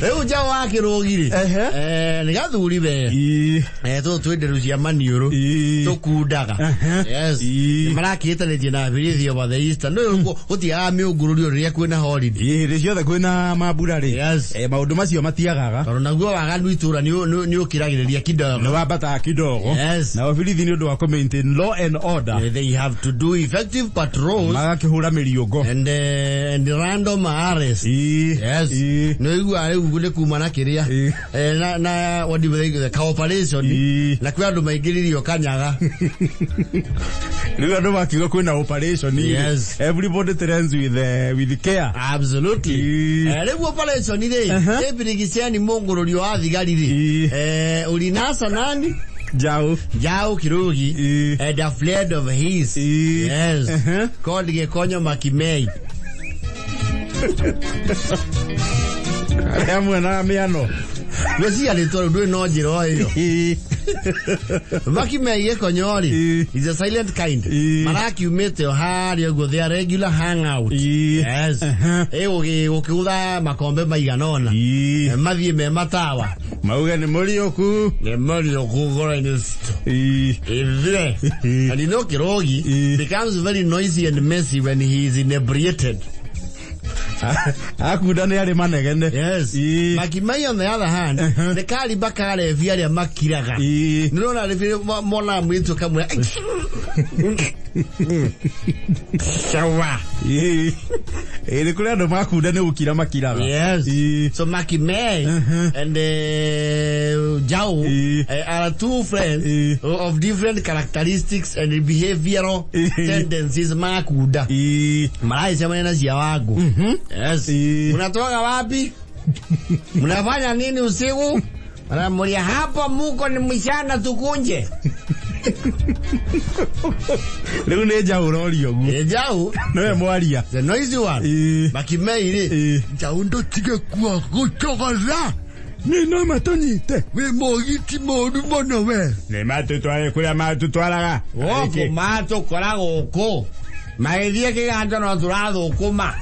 Rĩu njaũ wa kĩrũgi rĩ, Ehe. nĩ gathuri we. Ii. Tũtũ twĩ nderu cia maniũrũ Ii. tũkundaga. Ehe. Yes. Ii. Marakĩĩtanĩtie na birithi over the Easter. Nĩ gũtiagaga mĩũngũrũrio rĩrĩa kwĩna holiday. Ii, hĩndĩ ciothe kwĩna mambura rĩ, Yes. Maũndũ macio matiagaga. Tondũ naguo waganu itũra nĩ ũkĩragĩrĩria kidogo. Nĩ wambataga kidogo. Yes. Nao birithi nĩ ũndũ wa kũ maintain law and order. They have to do effective patrols magakĩhũra mĩriũngo and random arrest. Ii. Yes. Ii. Nĩ ũiguaga rĩu nĩ kuma na kĩrĩa. Ii. Na what do you think, the cooperation. Ii. Na kwĩ andũ maingĩririo kanyaga. Rĩu andũ makiuga kwĩna operation rĩ, Yes. everybody trends with care. Absolutely. Ii. Rĩu operation rĩ, Aha. ĩbirigiceni mũngũrũrio wa thigari rĩ. Ii. Ulinasa nani? Njaũ. Njau Kirugi Ii. and a friend of his. Ii. Yes. Uh-huh. Called Gĩkonyo Makimei. Arĩa mwena mĩano. Gwĩciria rĩtwa rĩu ndũrĩ no njĩra o ĩyo. Ii. Makimei Gĩkonyo rĩ, Ii. is a silent kind. Ii. Marakiumĩte o harĩa ũguo their regular hangout. Ii. Yes. Uh-huh. Ĩ gũkĩgũtha makombe maigana ũna. Ii. Mathiĩ me matawa. Mauge nĩ mũriũku. Nĩ mũriũku ngoro-inĩ citũ. Ii. Ithe. And you know Kirogi Ii. becomes very noisy and messy when he is inebriated. Akunda nĩ arĩ manegene. Yes. Ii. Makimei on the other hand, Uh-huh. nĩ karimba karebi arĩa makiraga. Ii. Nĩ ũrona rebi monaga mũirĩtu kamwe. Sawa. Ii. Ĩ, nĩ kũrĩ andũ makunda nĩ gũkira makiraga. Yes. Ii. So Makimei Uh-huh. and Jau Ii. are two friends Ii. of different characteristics and behavioral Ii. tendencies makunda. Ii. Maragĩcemania na cia wangu. Yes. Ii. Mnatoka wapi? Mnafanya nini usiku? Wanamulia hapo muko ni mchana tukunje. Rĩu nĩ njaũ ũroria ũguo. Ĩ Jau, Nĩwe mwaria. the noisy one. Ii. Makimei rĩ, Ii. Jau ndũtige kuo gũcogoza. Nĩ no matũnyite. Wĩ mũgiti mũru mũno we. Nĩ matũtware kũrĩa matũtwaraga. Gũkũ matũkora gũkũ. Magĩthiĩ kĩganjo no tũrathũkũma.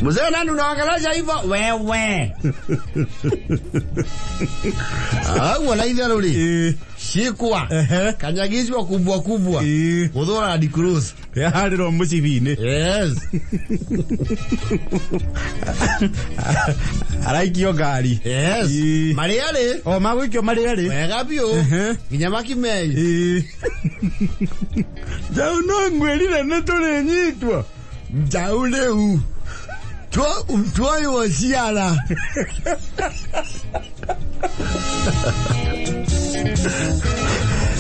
Mzee nani unaongelesha hivyo? Wewe. Aguo na itherũ rĩ. Ii. Shikwa. Ehe. Kanyagizwa kubwa kubwa. Ii. Gũthũra Land Cruise. Yaharĩrwo mũcibi-inĩ. Yes. Araikio ngari. Yes. Ii. Marĩa rĩ. O magũikio marĩ erĩ. Wega biũ. Ehe. Nginya Makimei. Ii. Njaũ no ngwĩrire nĩ tũrĩnyitwo. Njaũ rĩu. Tuoywo ciara.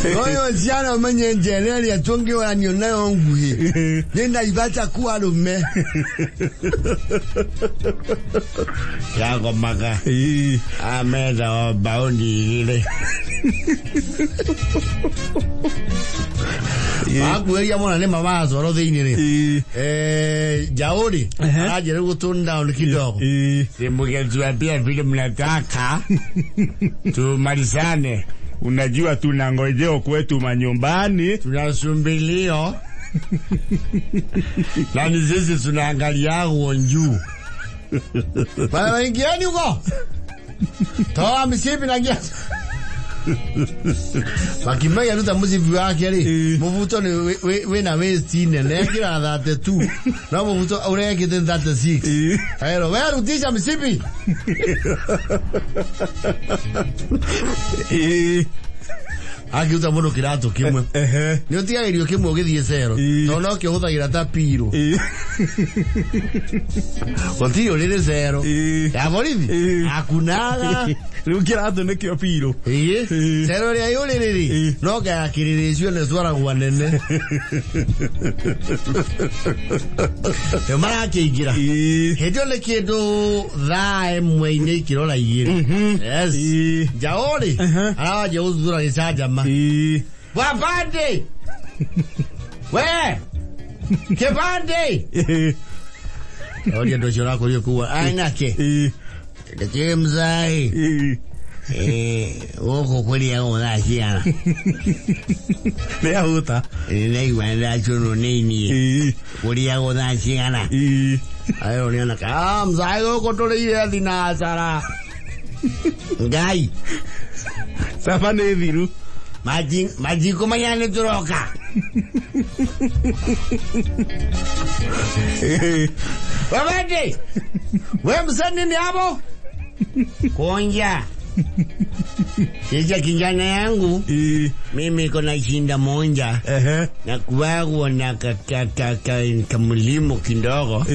Tuoywo ciara ũmenye njera ĩrĩa tũngĩũranio nayo nguhĩ. Nĩ Naivasha kwa arũme. Yagomaga. Ii. Ametha o mbaũni igĩrĩ. Wakuĩria mũno nĩ mawacoro thĩinĩ rĩ. Ii. Njaũ rĩ, Ehe. aranjĩra rĩu tone down kidogo. Ii. Mngetuambia vile mnataka tumalizane. Unajua tunangojeo kwetu manyumbani. Tunasumbilio na ni sisi tunaangaliagwo juu. Bana, ingieni huko, toa msipi na gia Makimei aruta mũcibi wake rĩ, Ĩ. mũbuto nĩ wĩna waist nene ekĩra 32 no mũbuto ũrekĩte 36. Ĩ. Ero, we rutisha msipi. Ĩ. Akiruta mũndũ kĩratũ kĩmwe. Ehe. Nĩ ũtigagĩrio kĩmwe ũgĩthiĩ cero Ĩ. tondũ no kĩo ũhũthagĩra ta pirũ. Ĩ. Gũtirĩ ũrĩrĩ cero. Ĩ. Ya borithi Ĩ. akunaga. Rĩu kĩratũ nĩkĩo pirũ. Ĩ. Ĩ. Cero ĩrĩa yũrĩrĩ rĩ, Ĩ. no ngaya kĩrĩrĩ nĩ twaragwo nene. Rĩu marakĩingĩra. Ĩ. Hĩndĩ ĩyo nĩ kĩndũ thaa ĩmwe-inĩ ikĩrora igĩrĩ. Yes. Ĩ. Njaũ rĩ, Aha. aranjia gũthuthura gĩcanjama. Ĩ. Wabande! We! Kĩbandĩ! Ĩ. Oria andũ acio ũrakũrio kuwa anake. Ĩ. Ndĩkĩrĩ mzai. Ĩ. Gũkũ kũrĩagwo thaa cigana? Nĩ ahũta. Nĩndaigua nĩndacũnwo nĩ inie. Ĩ. Kũrĩagwo thaa cigana? Ĩ. Ayo nĩ anake. Ah, mzae gũkũ tũrĩire thinacara. Ngai. Caba nĩ thiru. Majiko manya nĩ tũroka. Wewende. We msanii ni hapo? Konja. Sasa kijana yangu mimi iko na shinda moja na kuwagwa na kamlimo kidogo.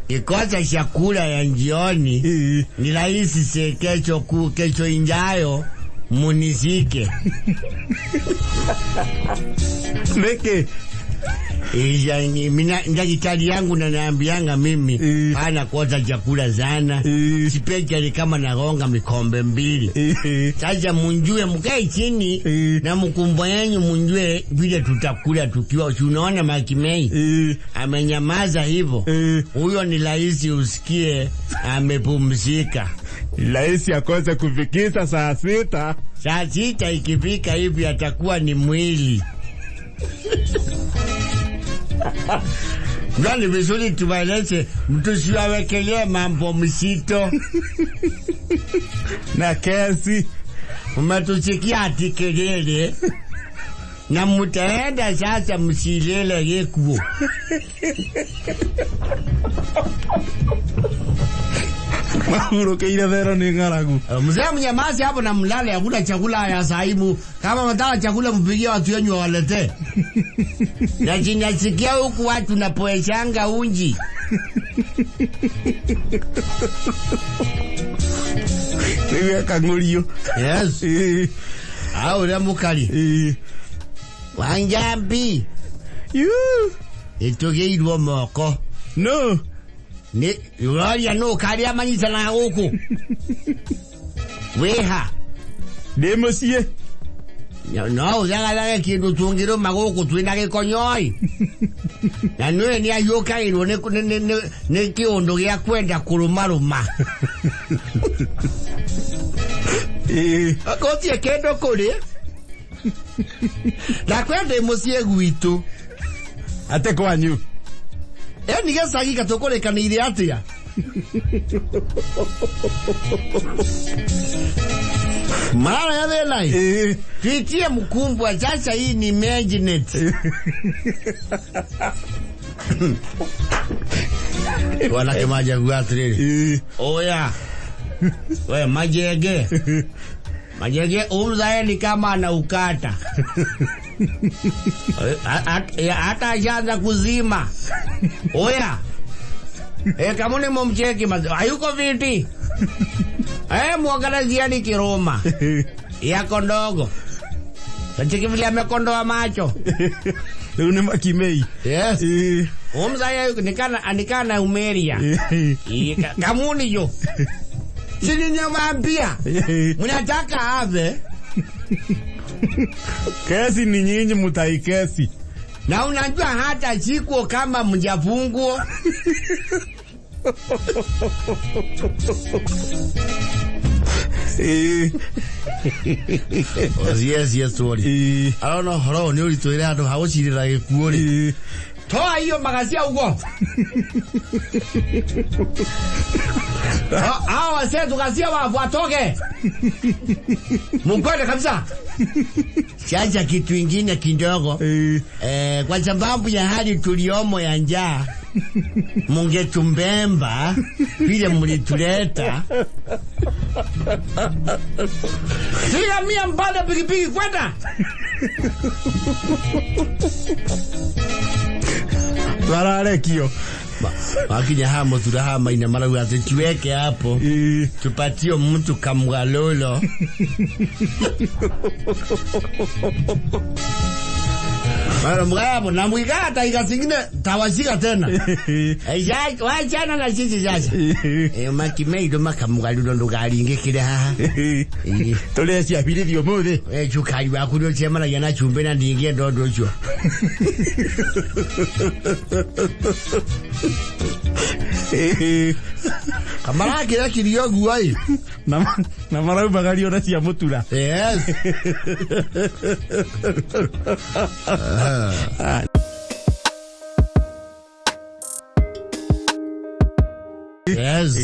Kikosa chakula ya njioni ni rahisi se kesho ku kesho injayo munizike. Nĩkĩ? Ndakitari yangu nanaambianga mimi hana kosa chakula sana sipechali kama nagonga mikombe mbili. Sasa munjue mkae chini na mkumbwa yenyu munjue vile tutakula tukiwa. Si unaona Makimei amenyamaza hivyo, huyo ni rahisi usikie amepumzika. Rahisi akose kufikisha saa 6. Saa 6 ikifika hivi atakuwa ni mwili. Ndio ni vizuri tuwaeleze, mtusiwawekelee mambo msito na kesi. Umetusikia ati kelele na mutaenda sasa msilele yekuo. Mahurũkĩire thero nĩ ng'aragu. Mzee mnyamaze hapo na mlale, hakuna chakula ya saimu. Kama mnataka chakula mpigie watu wenyu wawaletee. Na jinasikia huku watu napoeshanga unji. Rĩu ekang'ũrio. Yes. Au ule mukali. Wanjambi. Itugeirwo moko. No. Ni uraria no karia manyitanaga gũkũ. Wĩha. Ndĩ mũciĩ. No ũthagathage kĩndũ tũngĩrũma gũkũ twĩna gĩkonyoi. Na nĩwe nĩ ahiũkagĩrwo nĩ kĩũndũ gĩa kwenda kũrũmarũma. Gũtirĩ kĩndũ kũrĩ. Ndakwenda ndĩ mũciĩ gwitũ. Ate kwanyu. Eni gĩcagi gatũkũrĩkanĩire atĩa? Mara ya thĩna ĩ. Tuitie mkumbwa sasa, hii ni management. Wanake majagu atĩrĩrĩ. Oya. We majege. Majege umzae ni kama anaukata. Hata ashaanza kuzima. Oya. Kamuni mumcheki hayuko viti. Muangalizieni kiroma. Yako ndogo. Kachiki vile amekondoa macho. Rĩu nĩ Makimei. Yes. Umzae nikana nikana umeria. Kamuni yo. Si ninawaambia. Mnataka ave. Kesi ni nyinyi mutaikesi. Na unajua hata siku kama mjafungwa. Yes, yes, sorry. Arona horo ni uritwire andu ha gucirira gikuo ri. Toa hiyo magasia ugo. Hao wasee tukasia wafu atoke. Mkwende kabisa. Sasa kitu ingine kidogo. Kwa sababu ya hali tuliomo ya njaa, mungetumbemba vile mlituleta. Sika mia mpande pikipiki kwenda. Twararekio. Wakinya haha muthura haha maina marauga ati tuweke hapo tupatie mtu kamgalolo. Mara mgabo na mwigata dakika zingine tawashika tena. Wachana na sisi sasa. Makimei ndo makamgalolo ndugaringikire haha. Tũrĩe ciabirithio ũmũthĩ. Cukari waku nĩũcemanagia na cumbĩ na ndingĩenda ũndũ ũcio. Kamarakĩrekirio ũguo ĩ. Na maraumagario na cia mũtura. Yes. Yes.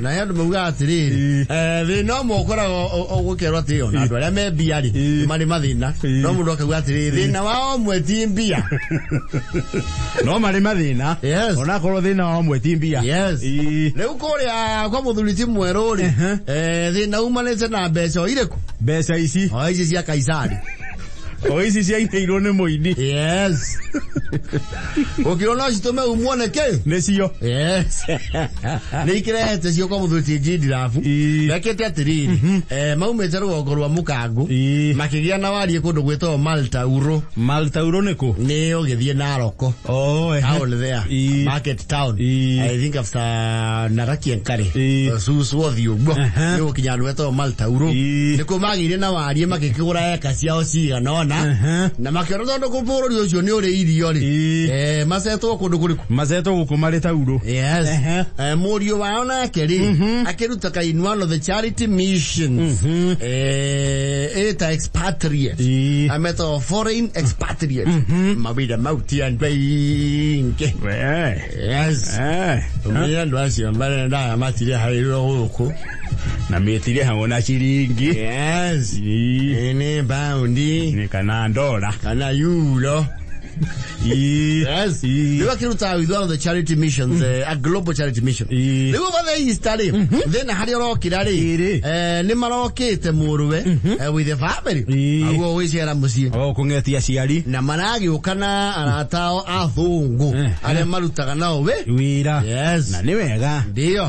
Na andũ maugaga atĩrĩrĩ, thĩna ũmwe ũkoragwo ũgũkerwo atĩrĩ, ona andũ arĩa me mbia rĩ nĩ marĩ mathĩna, no mũndũ akauga atĩrĩrĩ, thĩna wa ũmwe ti mbia. No marĩ mathĩna. Yes. Onakorwo thĩna wa ũmwe ti mbia. Yes. Rĩu kũrĩa kwa mũthuri ti mwerũ rĩ, thĩna umanĩte na mbeca o irĩkũ? Mbeca ici. O ici cia Kaisari. O ici ciainĩirwo nĩ mũini. Yes. Ũkĩrwo no citũme umwo nĩkĩ? Nĩcio. Yes. Nĩ ikĩrehete cio kwa mũthuri ti Njindirabu. Mekĩte atĩrĩrĩ, maumĩte rũgongo rwa Mũkangũ, makĩgĩa na wariĩ kũndũ gwĩtagwo Malta Uro. Malta Uro nĩ kũ? Nĩ ũgĩthiĩ Naroko. Oh, ehe. Town there. Market town. I think after Naraki Enkare. Susu ũthiĩ ũguo. Nĩ gũkinya handũ hetagwo Malta Uro. Nĩkuo magĩire na wariĩ makĩkĩgũra eka ciao cigana ũna. Na makĩona tondũ kũ bũrũri ũcio nĩ ũrĩ irio rĩ. Macetwo kũndũ kũrĩkũ? Macetwo gũkũ marĩ tauro. Yes. Mũriũ wao nake rĩ, akĩruta kainwano the charity missions. Ĩta expatriate. Ametagwo foreign expatriate. Mawĩra mau ti andũ aingĩ. Yes. Ũmenye andũ acio marendaga matirehagĩrwo gũkũ. Na mĩtirehagwo na ciringi. Yes. Nĩ paundi. Nĩ kana ndora. Kana euro. Yes. Rĩu akĩruta with one of the charity missions, a global charity mission. Rĩu over the Easter rĩ, thĩna harĩa ũrokĩra rĩ, nĩ marokĩte mũrũwe, with the family. Aguo gwĩcera mũciĩ. O kũng'etia aciari. Na maragĩũka na arata ao athũngũ arĩa marutaga nao wĩ wĩra. Yes. Na nĩ wega. Ndio.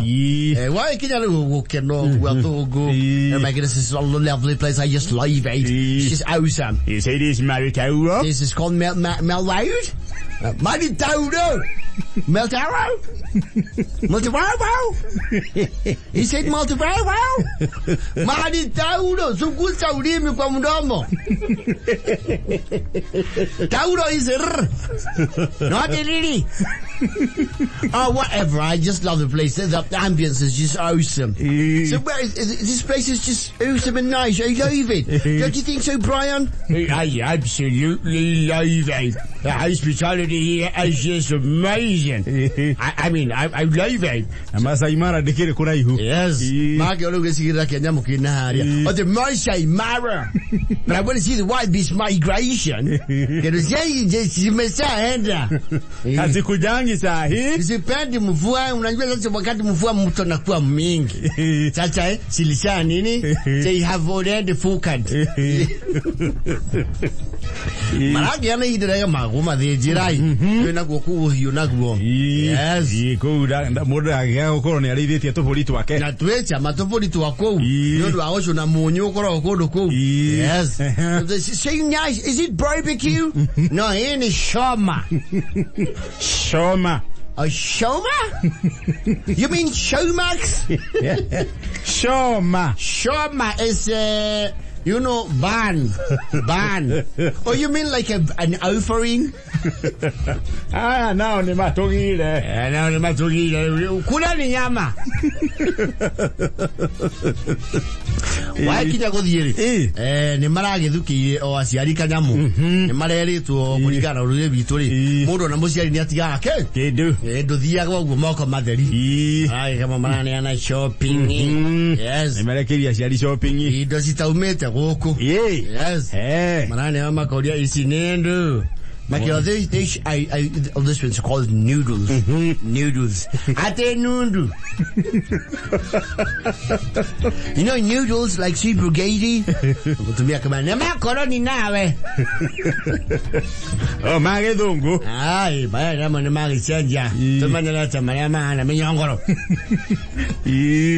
Wagĩkinya rĩu gũkena ũguo athũngũ. My goodness, this is a lovely place. I just love it. It's just awesome. You say this Maritauro? This is called Melwood. Maritauro. Meltaro. Multiwawa. He said multiwawa. Maritauro. Sugusa ulimi kwa mdomo. Tauro is r. Not really. Oh, whatever. I just love the place. The ambience is just awesome. So where is this place is just awesome and nice. I love it. Don't you think so, Brian? I absolutely love it. The hospitality here is just amazing. I mean, I love it. Na Masai Mara ndĩkĩrĩ kũraihu. Yes. Make ũrĩa ũgĩcigĩrĩra kĩa nyamũ kĩna harĩa. Oh, the Masai Mara. But I want to see the wild beast migration. Kĩndũ cia zimeshaenda. Hazikujangi saa hii. Sipendi mvua, unajua sasa wakati mvua mtu anakuwa mingi. Sasa silisha nini? They have already focused. Maragĩa na ihinda rĩa magũ mathĩnjĩrai. Kwĩ naguo kũu ũhiũ naguo. Yes. Kũu mũndũ agĩaga gũkorwo nĩ arĩithĩtie tũbũri twake. Na twĩ cama tũbũri twa kũu. Nĩ ũndũ wa gũcũna mũnyũ ũkoragwo kũndũ kũu. Yes. So nice. Is it barbecue? No, hii ni shoma. Shoma. A shoma? You mean Showmax? Shoma. Shoma is you know, ban. Ban. Oh, you mean like an offering? Aya, nao ni matugire. Nao ni matugire. Kula ni nyama. Wakinya gũthiĩ rĩ, nĩ maragĩthukĩire o aciari kanyamũ. Nĩ marerĩtwo kũringana na ũrũrĩrĩ witũ rĩ, mũndũ ona mũciari nĩ atigaga kĩ? Kĩndũ. Ndũthiaga ũguo moko matheri. Kama maraneana shopping. Yes. Nĩ marekeirie aciari shopping. Indo citaumĩte gũkũ. Yes. Maraneana makoria ici nĩ ndũ. Makio, this one's called noodles. Noodles. Ate nundu. You know noodles like super gaiety? Kutumia kama ne makoroni nawe. Oh, magethungu. Ai, baya namo ne magichenja. Tumanya na maria mahana minyongoro.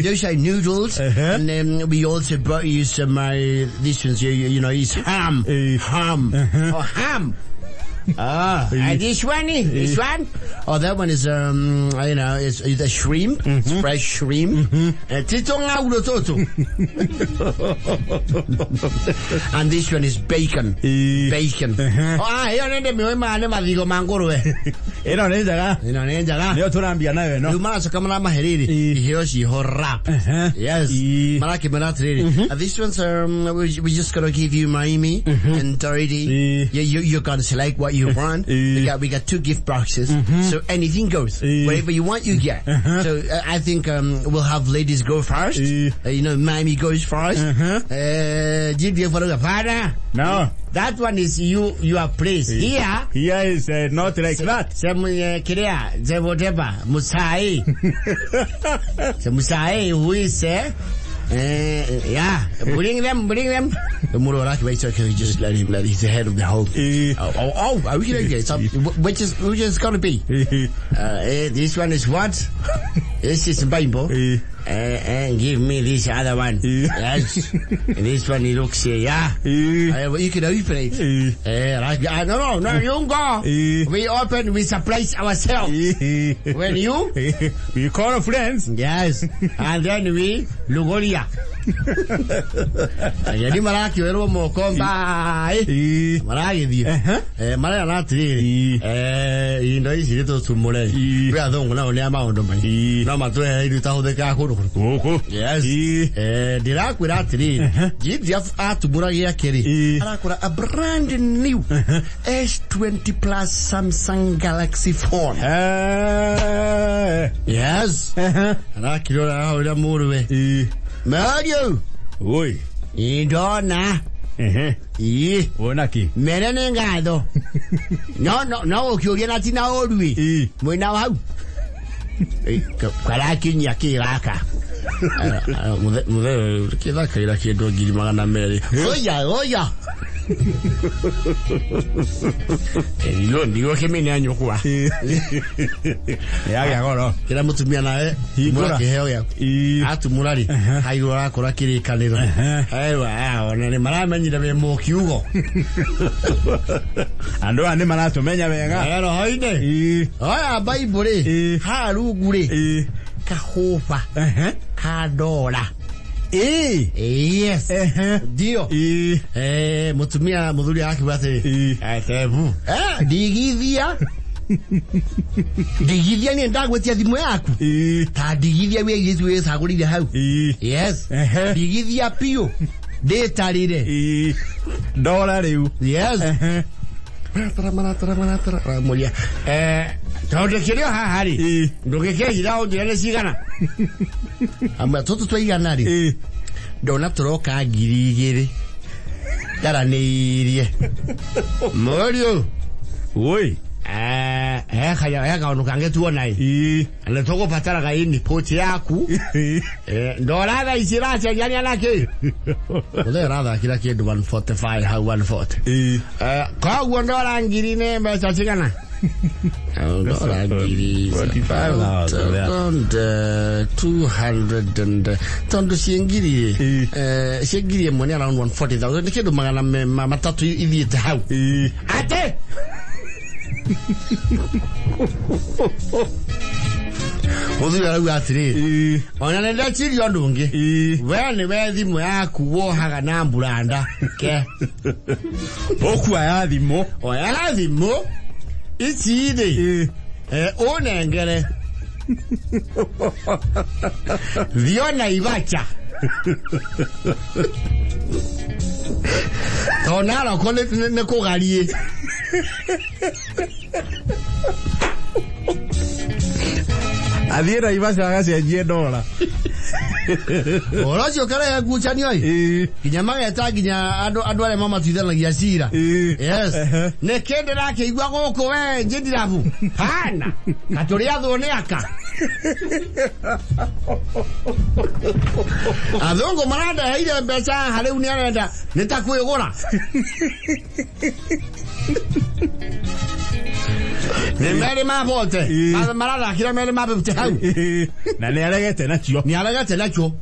Those are noodles, and then we also brought you some this one's you know, is ham. Ham. Oh, ham. And this one, this one? Oh, that one is, you know, it's a shrimp, it's fresh shrimp. And this one is bacon. Bacon. Oh, ĩyo nĩ ndĩmĩũĩ maya nĩ mathigo ma ngũrwe. Ĩno nĩ njega. Ĩno nĩ njega. Nĩyo tũrambia nayo ĩno. Rĩu maracoka maramahe rĩrĩ, iheo ciĩho wrap. Yes. Marakĩmera atĩrĩrĩ, this one's, we just gonna give you Maimi and Dorothy. You're gonna select what what you want. We got two gift boxes, so anything goes. Whatever you want, you get. So I think we'll have ladies go first. Mommy goes first. GDF Father. No. That one is you, your place. Here, Here is not like that. Semu kiria, se whatever, Musai. Se Musai, who is, yeah, bring them, bring them. The Muroraki waits, okay, just let him, let he's the head of the home. Oh, okay, okay. So, which is gonna be? This one is what? This is Bible. And give me this other one. Yes. And this one, he looks, yeah. Well, you can open it. Right. No, you go. We open, we surprise ourselves. When you? We call friends. Yes. And then we Lugoria. Ageni marakĩoerwo moko mbaĩ maragĩthiĩ marerana atĩrĩrĩ, indo ici nĩ tũtumũre kwĩ athũngũ nao nĩ a maũndũ maingĩ no matũrehere indo itahũthĩkaga kũndũ kũrĩkũ. Gũkũ. Yes. Ndĩrakwĩra atĩrĩrĩ, GDF atumũra gĩake rĩ, arakora a brand new S20 Plus Samsung Galaxy phone. Yes. Arakĩrora ahũrĩra mũrũwe Mario. Oi. Indona. Ii. Wona kĩ? Mere nĩ ngatho. No ũkĩũria na tina ũru ĩ. Mwĩna wa hau. Karakinyia kĩ gaka? Mũthe kĩthakaira kĩndũ 200,000. Oya, oya. Ndio kĩmene nyũkwa. Yagĩa goro. Kĩra mũtumia nawe Hingũra. tumũra kĩheo gĩaku. Atumũra rĩ, haigũrũ arakora kĩrĩkanĩro. Ewa, ona nĩ maramenyire wĩ mũkiugo. Andũ aya nĩ maratũmenya wega. Roho-inĩ. Oya Bible rĩ, haha rungu rĩ, kahũba ka ndora. Yes. Ndio. Mũtumia mũthuri akiuga atĩrĩ, "Tebu, ndigithia. Ndigithia niĩ ndagwĩtia thimũ yaku. Ta ndigithia wĩgiĩ wĩcagũrire hau." Yes. Ndigithia piũ. Ndĩtarire. Ndora rĩu. Yes. Maratara maratara maratara ramũria. Tondũ kĩrĩ o haha rĩ. Ndũgĩkĩhitha ũnjĩre nĩ cigana. Amwe tũtũ twa igana rĩ. Ndona tũroka 2,000. Ndaranĩirie. Mũriũ. Oi. He kaũndũ kangĩ tuona ĩ. Nĩ tũgũbataraga input yaku. Ndora thaa ici ĩracenjania na kĩ? Mũthee ũrathakĩra kĩndũ 145 hau 140. Koguo ndora ngiri nĩ mbeca cigana? Ndora ngiri 45,000, yeah. around, 200 and tondũ ciĩ ngiri rĩ, ciĩ 1,000 nĩ around 140,000 nĩ kĩndũ 300 ithiĩte hau. Atĩ mũthuri arauga atĩrĩrĩ, ona nĩ ndeciria ũndũ ũngĩ, we nĩ we thimũ yaku wohaga na mburanda ke. Ũkuoya thimũ. Oya thimũ ici rĩ, ũnengere thio na ibacha tondũ naroko nĩ kũgariĩ. Athiĩ Naivasha agacenjie ndora. Ũhoro ũcio ũkarehe ngucanio ĩ, nginya mageta nginya andũ arĩa mamatuithanagia cira. Yes. Nĩ kĩ ndĩrakĩigua gũkũ we njĩndirabu hana katũrĩ athwo nĩ aka athũngũ marandeheire mbeca haha rĩu nĩ arenda nĩ ta kwĩgũra nĩ merĩ mabote marathakĩra merĩ mabute hau. Na nĩ aregete nacio. Nĩ aregete nakĩo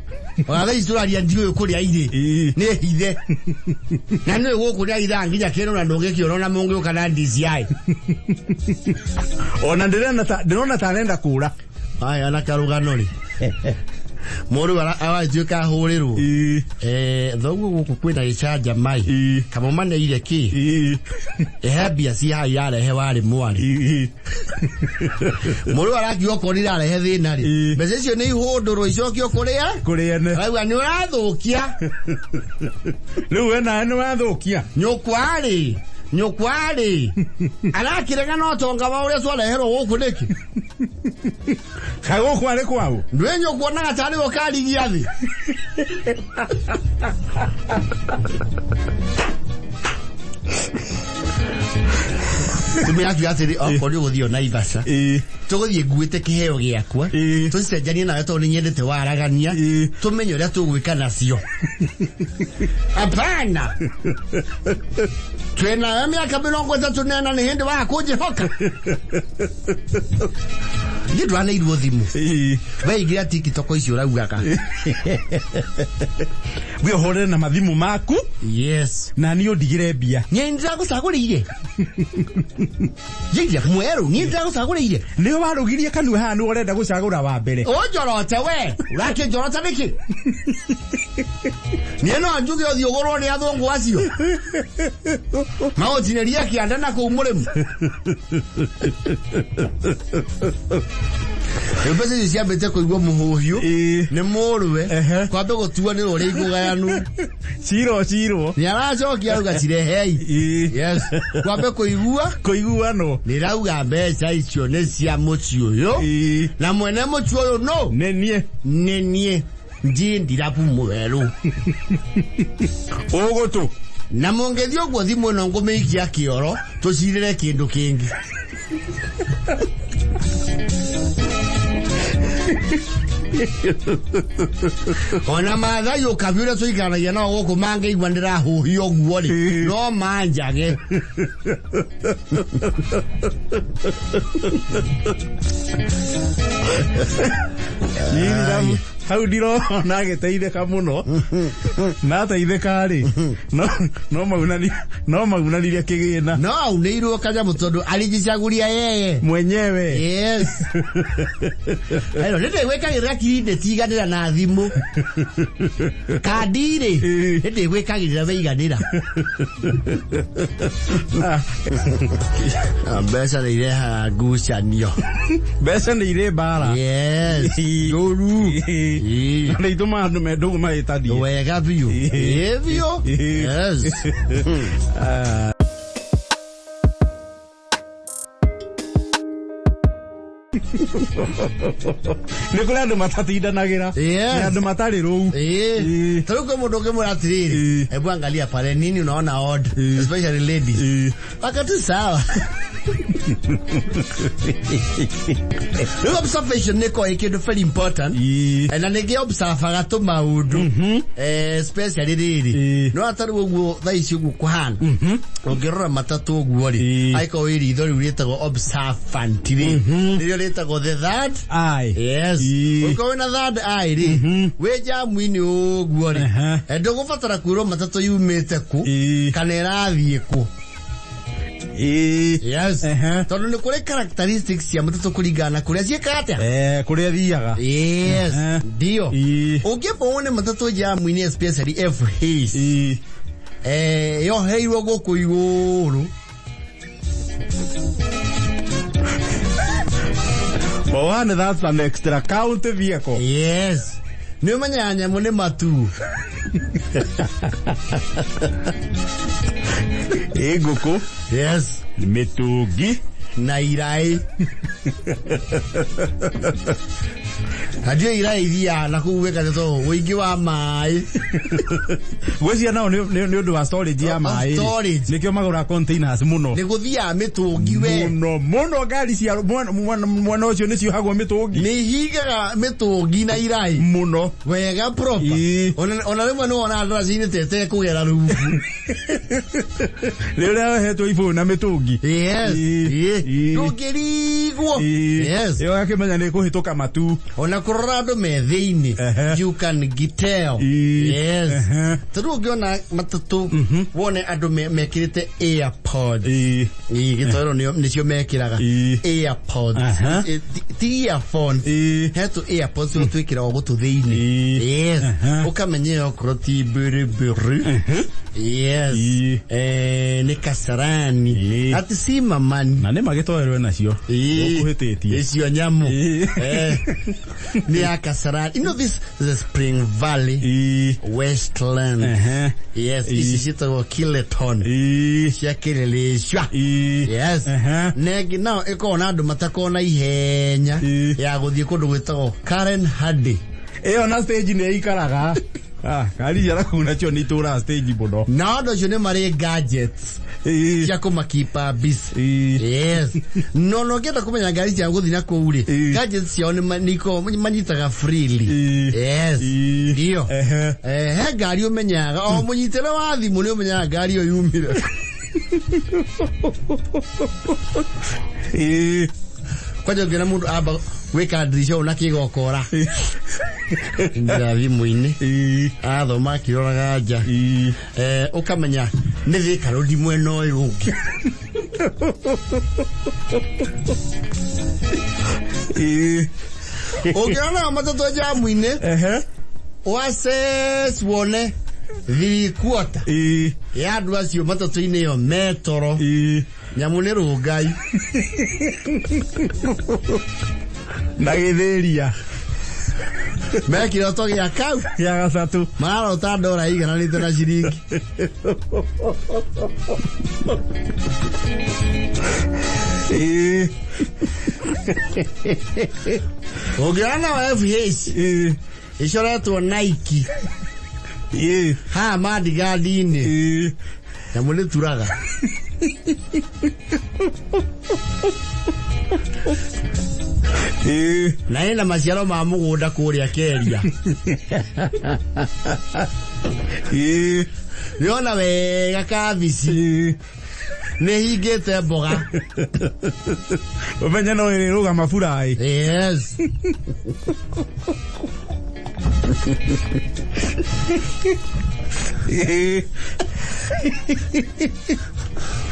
ona thaa ici tũraria ndiũĩ kũrĩa irĩ. Nĩ hithe na nĩ gũkũ nĩ aithaa nginya kĩndũ na ndũngĩkĩona ona mũngĩũka na DCI. Ona ndĩrona ta arenda kũra. Aya na karũgano rĩ, mũndũ aratuĩka ahũrĩrwo. Thoguo gũkũ kwĩna gĩcanja mai kamũmaneire kĩ ehe mbia ci haha irarehe warĩ mwarĩ. Mũndũ arakiuga okorwo nĩ irarehe thĩna rĩ, mbeca icio nĩ ihũndũrwo icokio kũrĩa Kũrĩ ene. Arauga nĩ ũrathũkia. Rĩu we nawe nĩ wathũkia. Nyũkwa rĩ, Nyũkwarĩ arakĩrega no tonga wa ũrĩa twareherwo gũkũ nĩkĩ? Kaĩ gũkũ arĩ kwao? Ndwĩ nyũkuonaga tarĩ we ũkarigia thĩ. Tumia akiuga atĩrĩ, okorwo nĩ ũgũthiĩ o Naivasha, Ĩĩ. tũgũthiĩ nguĩte kĩheo gĩakwa, Ĩĩ. tũcenjanie nawe tondũ nĩ nyendete waragania, Ĩĩ. tũmenye ũrĩa tũgwĩka nacio. Hapana, twĩnawe mĩaka 34 nĩ hĩndĩ wa kũnjĩhoka. Niĩ ndwaneirwo thimũ. Ĩĩ. Weingĩra TikTok icio ũraugaga. We ũhũrĩre na mathimũ maku. Yes. Na niĩ ũndigĩre mbia. Niĩ nĩndĩragũcagũrĩire. Njĩria mwerũ, niĩ nĩndĩragũcagũrĩire. Nĩ warũgirie kanua haha nĩ ũrenda gũcagũra wa mbere. Ũnjorote we, ũrakĩnjorota nĩkĩ? Niĩ no njuge ũthiĩ ũgũrwo nĩ athũngũ acio. Magũtinĩrie kĩanda na kũu mũrĩmu. Rĩu mbeca icio ciambĩte kũigua mũhũhiũ Ĩĩ. nĩ mũrũwe Ehe. kwambe gũtua nĩ ũrĩa ikũgayanu. Cirwo cirwo. Nĩ aracokia auga cirehei. Ĩĩ. Yes. Kwambe kũigua Kũiguanwo. nĩrauga mbeca icio nĩ cia mũciĩ ũyũ Ĩĩ. na mwene mũciĩ ũyũ no Nĩ niĩ. nĩ niĩ njindirabu mũwerũ. Ũgũtũ. Na mũngĩthiĩ ũguo thimũ ĩno ngũmĩikia kĩoro tũcirĩre kĩndũ kĩngĩ. Ona Maathai ũkabi ũrĩa tũikaranagia nao gũkũ mangĩigua ndĩrahuhia ũguo rĩ, no manjage. Njindirabu. Hau ndirona agĩteithĩka mũno. Na ateithĩka rĩ, no maunani no maunanirie kĩgĩna. No aunĩirwo kanyamũ tondũ alijichagulia yeye. Mwenyewe. Yes. Hello, nĩ ndĩgwĩkagĩrĩra kirindi tiganĩra na thimũ. Kandi rĩ, nĩ ndĩgwĩkagĩrĩra waiganĩra. Mbeca nĩ irehaga ngucanio. Mbeca nĩ irĩ mbara. Yes. Njũru. Ĩĩ. Nĩ itũmaga andũ me ndũgũ mahĩtanie. Wega biũ. Ĩĩ biũ. Yes. Nĩ kũrĩ andũ matatindanagĩra. Yes. Nĩ andũ matarĩ rũu. Ĩĩ. Ĩĩ. Ta rĩu kwĩ mũndũ ũngĩmwĩra atĩrĩrĩ, Ĩĩ. hebu angalia pale nini unaona odd, Ĩĩ. especially ladies. Ĩĩ. Wakati sawa. Rĩu observation nĩ ĩkoragwo ĩ kĩndũ very important. Ĩĩ. Na nĩngĩ observaga tũmaũndũ, especially rĩrĩ Ĩĩ. no atarĩ ũguo thaa ici ũguo kũhana, ũngĩrora matatũ ũguo rĩ, Ĩĩ. angĩkorwo wĩ ritho rĩu rĩtagwo observant rĩ, nĩrĩo rĩtagwo the third. Eye. Yes. Ĩĩ. Ũngĩkorwo wĩna third eye rĩ, wĩ jamu-inĩ ũguo rĩ, Ehe. ndũgũbatara kwĩrwo matatũ yumĩte kũ Ĩĩ. kana ĩrathiĩ kũ. Ĩĩ. Yes. Ehe. Tondũ nĩ kũrĩ characteristics cia matatũ kũringana na kũrĩa ciĩkaga atĩa. Kũrĩa thiaga. Yes. Ehe. Ndio. Ĩĩ. Ũngĩamba wone matatũ jamu-inĩ especially F Hays. Ĩĩ. Yoheirwo gũkũ igũrũ. One, that's an extra count vehicle. Yes. Nĩ ũmenyaga nyamũ nĩ matu. Ĩ ngũkũ. Yes. Mĩtũngi. Na iraĩ. Na ndiũĩ iraĩ ithiaga na kũu wĩkate tondũ ũingĩ wa maĩ. Gwĩciria nao nĩ ũndũ wa storage ya maĩ. Storage. Nĩkĩo magũraga containers mũno. Nĩ gũthiaga mĩtũngi we. Mũno mũno ngari cia mwena ũcio nĩ ciohagwo mĩtũngi. Nĩ ihingaga mĩtũngi na iraĩ. Mũno. Wega proper. Ĩĩ. Ona rĩmwe nĩ wonaga ndaracinĩ tete kũgera rungu. Rĩrĩa yohetwo ibũyũ na mĩtũngi. Yes. Ĩĩ. Ĩĩ. Ĩĩ. Ndũngĩrigwo. Ĩĩ. Yes. Ĩyo ũgakĩmenya nĩ ĩkũhĩtũka matu. Ona kũrora andũ me thĩinĩ, Ehe. you can tell. Ĩĩ. Yes. Ehe. Tondũ ũngĩona matatũ wone andũ mekĩrĩte AirPods. Ĩĩ. Ĩĩ, gĩtoero nĩcio mekĩraga. Ĩĩ. AirPods. Aha. Ĩ, ti earphones. Ĩĩ. He tũ AirPods tũrĩa twĩkĩragwo gũtũ thĩinĩ. Ĩĩ. Yes. Aha. Ũkamenya okorwo ti mbĩrĩmbĩrĩ. Yes. Ĩĩ. Nĩ Kasarani. Ĩĩ. Ati si mamani. Na nĩ magĩtoerwe nacio. Ĩĩ. Ũkũhĩtĩtie. Icio nyamũ. Ĩĩ. Nĩ ya Kasarani. You know this is the Spring Valley, Westland. Yes, ici ciĩtagwo Kileton. Cia Kĩrĩrĩcua. Yes. Na ĩngĩ nao ĩkoragwo na andũ matakoragwo na ihenya ya gũthiĩ kũndũ gwĩtagwo Karen Hardy. Ĩyo na stage nĩ ĩikaraga. Ah, ngari cia nakũu nacio nĩ itũraga stage mũno. Nao andũ acio nĩ marĩ gadgets cia kũmakipa busy. Yes. No no ũngĩenda kũmenya ngari cia gũthiĩ na kũu rĩ, gadgets ciao nĩ nĩ ikoragwo manyitaga freely. Yes. Ndio. Eh, he ngari ũmenyaga o mũnyitĩre wa thimũ nĩ ũmenyaga ngari ĩyo yumire. Kwanja ũngĩona mũndũ amba gwĩka ndirisha ũũ na kĩgokora ingĩra thimũ-inĩ athoma akĩroraga nja, eh, ũkamenya nĩ Thika Road mwena ũyũ ũngĩ. Ũngĩona matatũ jamu-inĩ, waces wone 3/4 ya andũ acio matatũ-inĩ ĩyo metoro. Nyamũ nĩ rũngai. Na gĩthĩria. Me kĩroto gĩa kau. Gĩa gatatũ. Mararota ndora igananĩte na ciringi. Ũngĩona nayo FH ĩcoretwo Nike haha mandigandi-inĩ, nyamũ nĩ turaga. Na ĩna maciaro ma mũgũnda kũrĩa Keria. Nĩona wega kabici nĩ hingĩte mboga. Ũmenye no ĩrĩrũgama buraĩ. Yes.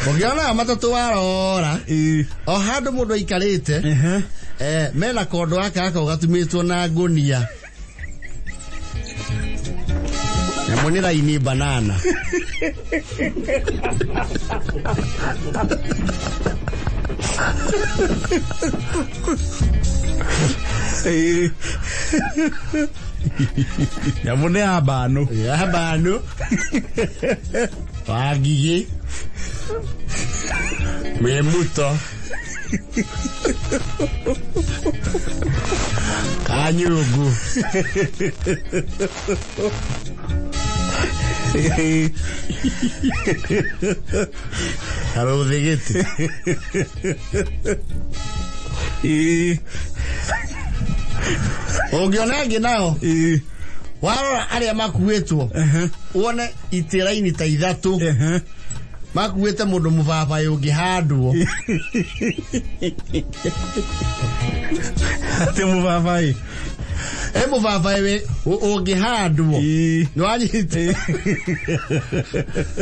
Ũngĩona matatũ warora o handũ mũndũ aikarĩte, eh, mena kondo gaka gako gatumĩtwo na ngũnia. Nyamũ nĩ raini banana. Nyamũ nĩ ya mbanũ. Ya bano wangigĩ wĩmuto kanyungu. Karũthĩgĩtĩ. Ũngĩona ĩngĩ nayo, warora arĩa makuĩtwo, wone itĩraini ta ithatũ makuĩte mũndũ mũbabaĩ ũngĩhandwo. Atĩ mũbabaĩ? E mũbabaĩ ũngĩhandwo. Nĩwanyita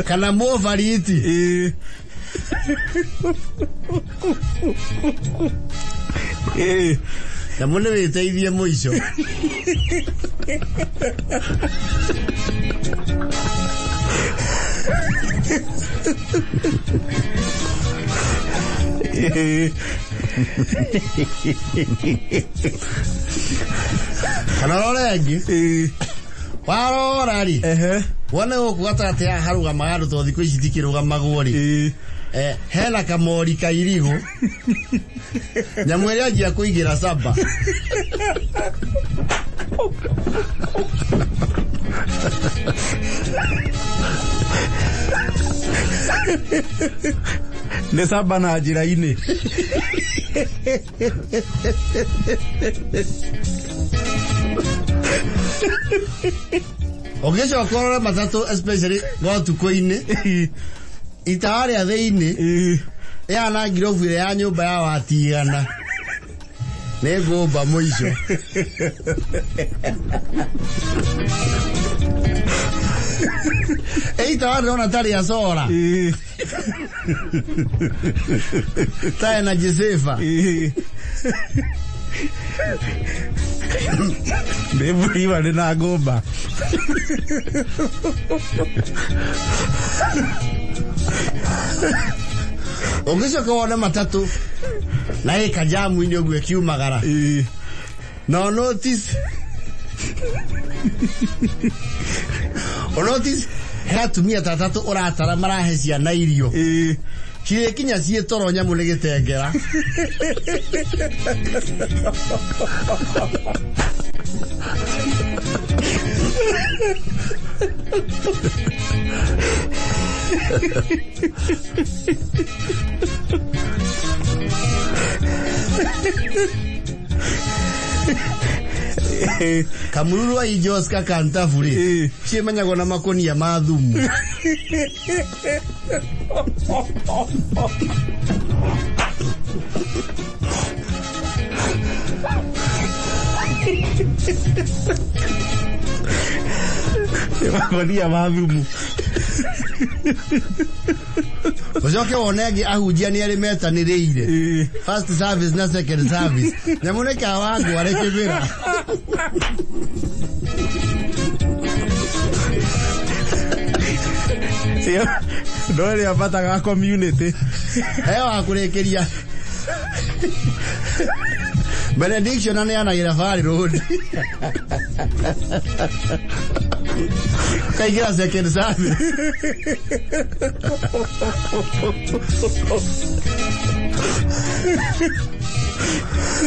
kana mũbariti. Nyamũ nĩ wĩteithie mũico. Kana rore ĩngĩ, warora rĩ, wone gũkũ gatagatĩ haha harũgamaga andũ, tondũ thikũ ici tikĩrũgamagwo rĩ, eh, hena kamori ka irigũ. Nyamũ ĩrĩa anjia kũigĩra saba. Nĩ saba na njĩra-inĩ. Ũngĩcoka ũrore matatũ, especially gotukũ-inĩ, itawa rĩa thĩinĩ ĩhana ngirobu ĩrĩa ya nyũmba ya watigana nĩ ngũmba mũico. Ĩ itawa ndĩrona ta rĩa cora ta energy saver. Nĩ mburiba nĩ na ngũmba. Ũngĩcoka wone matatũ na ĩ kajamu-inĩ ũguo ĩkiumagara. No notice. O notice he atumia ta atatũ ũratara marahe ciana irio. Cirĩkinya ciĩ toro nyamũ nĩ gĩtengera. Kamururu wa ijos kakantabu rĩ ciĩmenyagwo na makonia ma thumu. Makonia ma thumu. Ũcoke wone angĩ ahunjia nĩ arĩ metanĩrĩire first service na second service nyamũ nĩ kawangware kĩmĩra. No ĩrĩa bataga community. He wa kũrĩkĩria benediction aneanagĩra Valley Road kaingĩra second service.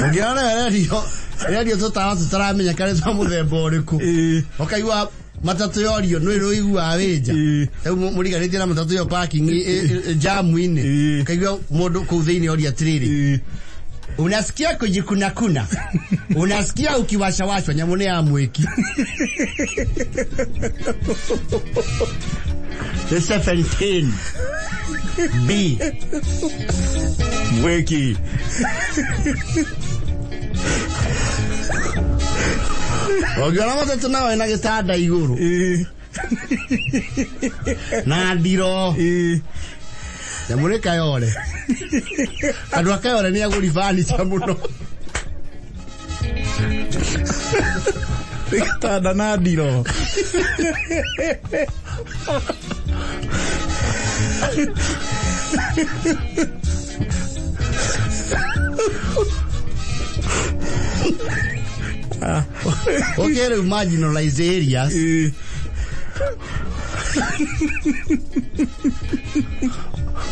Ũngĩona redio redio tũtawa tũtaramenya karĩ twa mũthemba ũrĩkũ, ũkaigua matatũ yorio nĩ rũiguaga wĩnja rĩu mũriganĩtie na matatũ yo parking jamu-inĩ, ũkaigua mũndũ kũu thĩinĩ oria atĩrĩrĩ, unasikia kujikunakuna, unasikia ukiwashawashwa. Nyamũ nĩ ya mwĩki nĩ 17 B. Mwĩki. Ũngĩona matatũ nawe na gĩtanda igũrũ na ndiro nyamũ nĩ kayore. Andũ a kayore nĩ agũri furniture mũno. Gĩtanda na ndiro. Okay, rĩu marginalized areas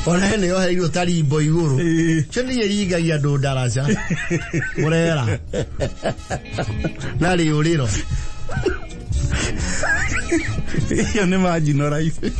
ona nĩ yohereirwo ta rimbo igũrũ cio nĩ iringagia andũ ndaraca mũrera na rĩũrĩro. Ĩyo nĩ marginalized.